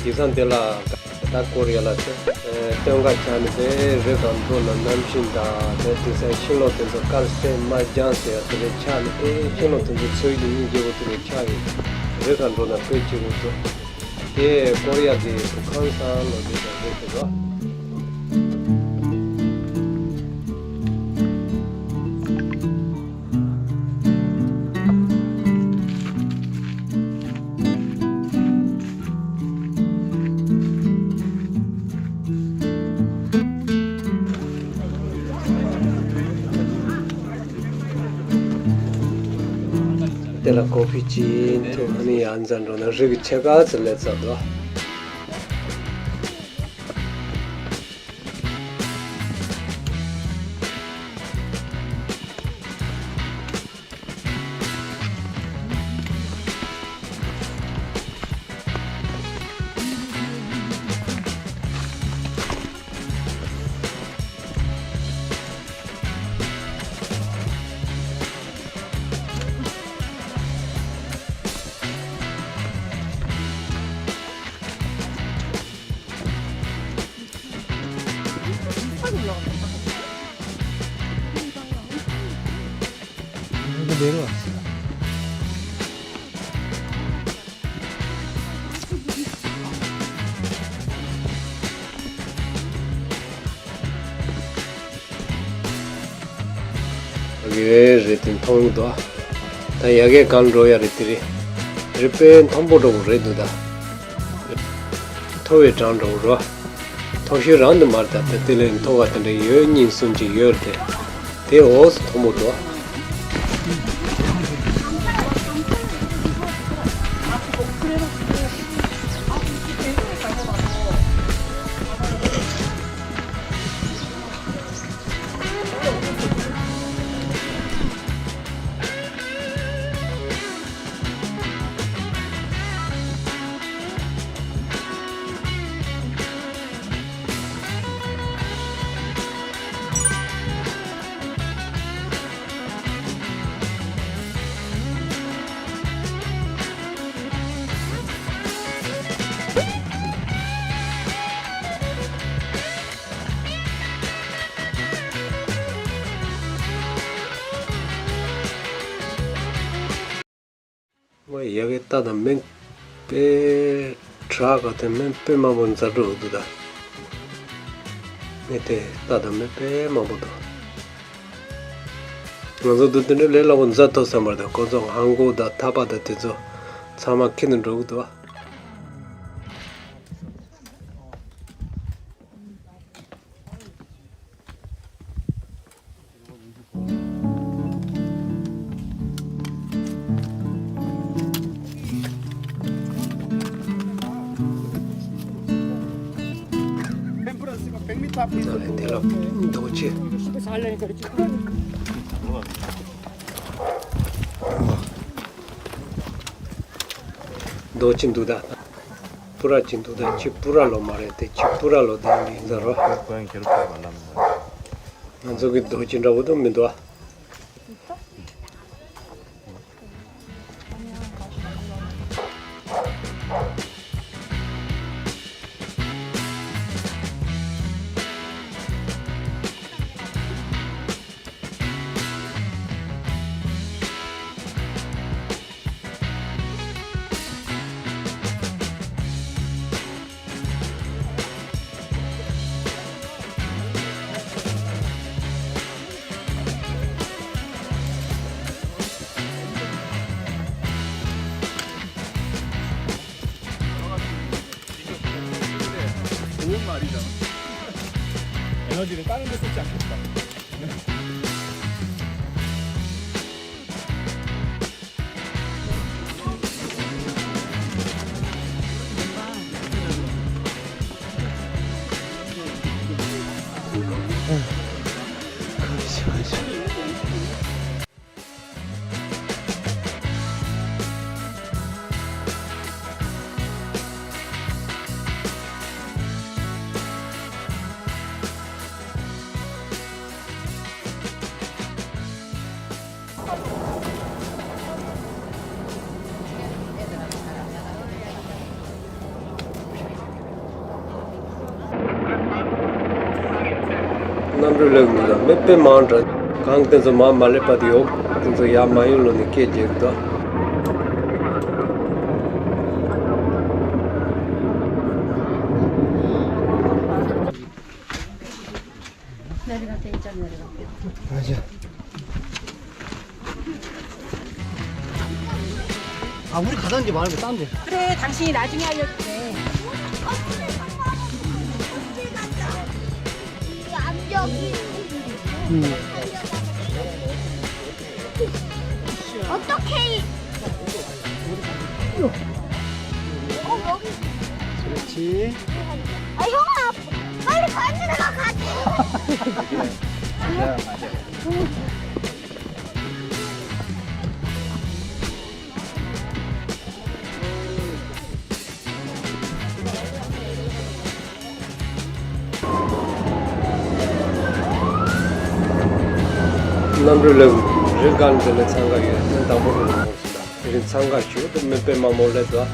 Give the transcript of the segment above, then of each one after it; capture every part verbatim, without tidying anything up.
ཡིག་ཚང་དེ་ལ་ད་ཀོ་རི་ཡ་ལ་ཚེ་སྟོན་ཁ་ཆགས་ནས་དེ་རི་སྒང་འགྲོ་ན་གནམ་གཤིས་འདྲ་དེ་དེ་སའི་ཤིང་ལོ་དེ་ཚོ་དཀར་སེར་དམར་ལྗང་ཟེར་ཡ་དེ་རེ་ཆགས་ནས་དེ་ཤིང་ལོ་དེ་ཚོ་ཚོས་ཀྱི་སྙིང་རྗེ་བོ་དེ་རེ་ཆགས་ཡོད། རི་སྒང་འགྲོ་ན་དཔེ་སྐྱིད་པོ་འདུག་དེ་ཀོ་རི་ཡ་དེ་བོད་ཁམས་སངས་ལོ་དེ་དང་རེད་དེ་རོ། དེ་ལ་ཀོ་ཕི་ཅིག་འཐུང་ནས་ཡར་འཛེགས་འགྲོ་ན་རི་གི་ཕྱེད་ཀ་ཙམ་སླེབས་ཚར་འདུག་ཡོད་རེད་དེ་མཐོང་གི་འདུག་ད་ཡ་གའི་གང་འགྲོ་ཡ་རེད་དེ་རེད། རི་དཔེ་མཐོན་པོ་འགྲོ་གི་རེད་འདུག་ད་མཐོ་བའི་གྲངས་འགྲོ་གི་རོ། མཐོ་ཤོས་རང་དུ་མར་ད་ལྟ་དེ་ལས་མཐོ་བ་དེ་འདྲ་ཡོད་གཉིས་གསུམ་ཅིག་ཡོད་རེད་དེ། དེ་འོག་སུ་མཐོན་པོ་འགྲོ། ངོ་ཡ་གི་རྟ་དང་མི་དཔེ་བྲག་ག་དེ་མི་དཔེ་མང་པོ་འཛེགས་འགྲོ་འདུག་ད་མི་དེ་རྟ་དང་མི་དཔེ་མང་པོ་འདུག་ང་ཚོ་འདུག་དེ་འདྲ་ལས་སླ་པོ་འཛེགས་ཐུབ་བསམ་པ་རེད། ཁོ་ཚོ་ཧང་གོ་དང་ཐག་པ་དང་དེ་ཚོ་ཚང་མ་ཁྱེར་ནས་འགྲོ་གི་འདུག་དེ་ལ་རྡོ་རྗེ། རྡོ་རྗེ་འདུག་ད། སྤུ་ར་ཅིག་འདུག་ད། ཅིག་སྤུ་ར་ལོ་མ་རེད་དེ། ཅིག་སྤུ་ར་ལོ་དེ་ཡིན་ས་རོ། ང་ཚོ་གི་རྡོ་རྗེ་འདྲ་བོ་དུ་མི་འདུག་ཨ། ལོ་རྒྱུས་ནི་ད་རུང་འདི་ཚོ་ཅག་གི་ད། གནམ་གྲུ་སླེབས་འདུག་ད་མི་དཔེ་མང་དྲགས། གང་དེ་ཚོ་མར་མ་སླེབས་པ་དེ་ཡོད། དེ་ཚོ་ཡར་མ་ཡོང་ལོ་ནས་སྐད་རྒྱག་གི་འདུག 아, 우리 가자는 게 말고 딴 데. 그래, 당신이 나중에 알려주래. 음. 어떻게? 어, 여기. 그렇지. 아, 형아, 빨리 가지러 가, 가지. གནམ་གྲུ་ལ་རི་སྒང་དེ་ནས་འཚང་ཁ་ཡོད། དེ་དང་པོ་རུ་ལ་འོང་སོང་། དེ་རིང་འཚང་ཁ་ཞུ་དུ་མི་དཔེ་མང་པོ་སླེབས་འདུག་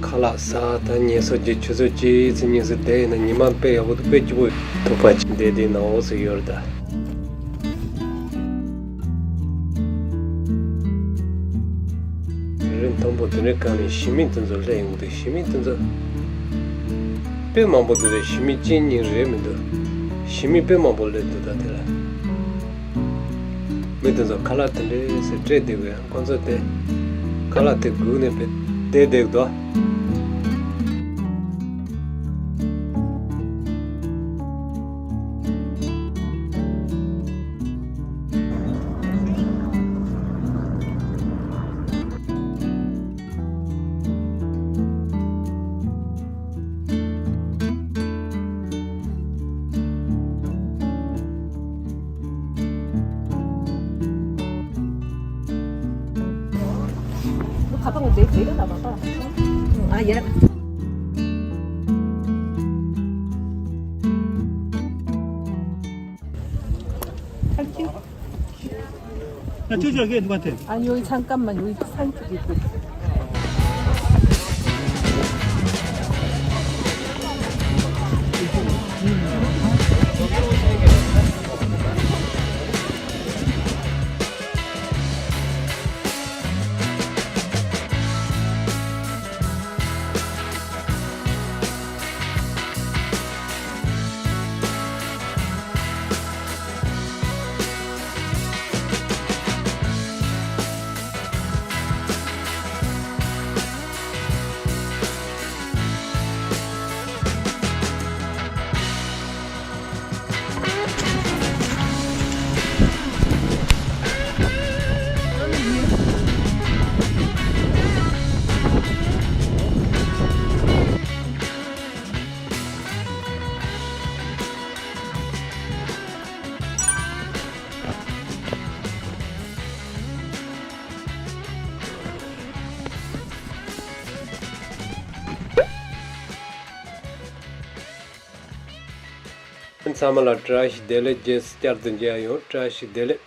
ཁ་ལག་ཟ། ད་ངལ་གསོ་རྒྱུ། ཆུ་ཚོད་གཅིག་ཙམ་གཉིས་ཙམ་བསྡད་ཡིན་ན་ཉི་མ་དཔེ་ཡག་པོ་འདུག་དཔེ་སྐྱིད་པོ་ཐུག་པ་ཅིག་བསྡད་བསྡད་ན་འོ་ཟེར་ཡོད་རེད་ད། རི་མཐོན་པོ་དེ་འདྲའི་སྒང་ནས་གཞིས་མི་དེ་ཚོ་སླེབས་ཡོང་དུས། གཞིས་མི་དེ་ཚོ་དཔེ་མང་པོ་འདུག་རེད། གཞིས་མི་གཅིག་གཉིས་རེད་མི་འདུག་གཞིས་མི་དཔེ་མང་པོ་སླེབས་འདུག་ད་དེ་ལ། མི་དེ་ཚོ་ཁ་ལག་དེ་འདྲའི་ཟེར་སྤྲད་བསྡད་དགོས། ཁོ་ཚོ་དེ་ཁ་ལག་དེ་སྒུག་ནས་བསྡད་བསྡད་འདུག 너 가방 내, 내려놔 봐봐. 아, 얘. 야, 저기, 저기, 누구한테? 아니, 여기 잠깐만, 여기 사진 찍고. ཚང་མ་ལ་བཀྲ་ཤིས་བདེ་ལེགས། རྗེས་སུ་བསྐྱར་དུ་མཇལ་ཡོང་། བཀྲ་ཤིས་བདེ་ལེགས།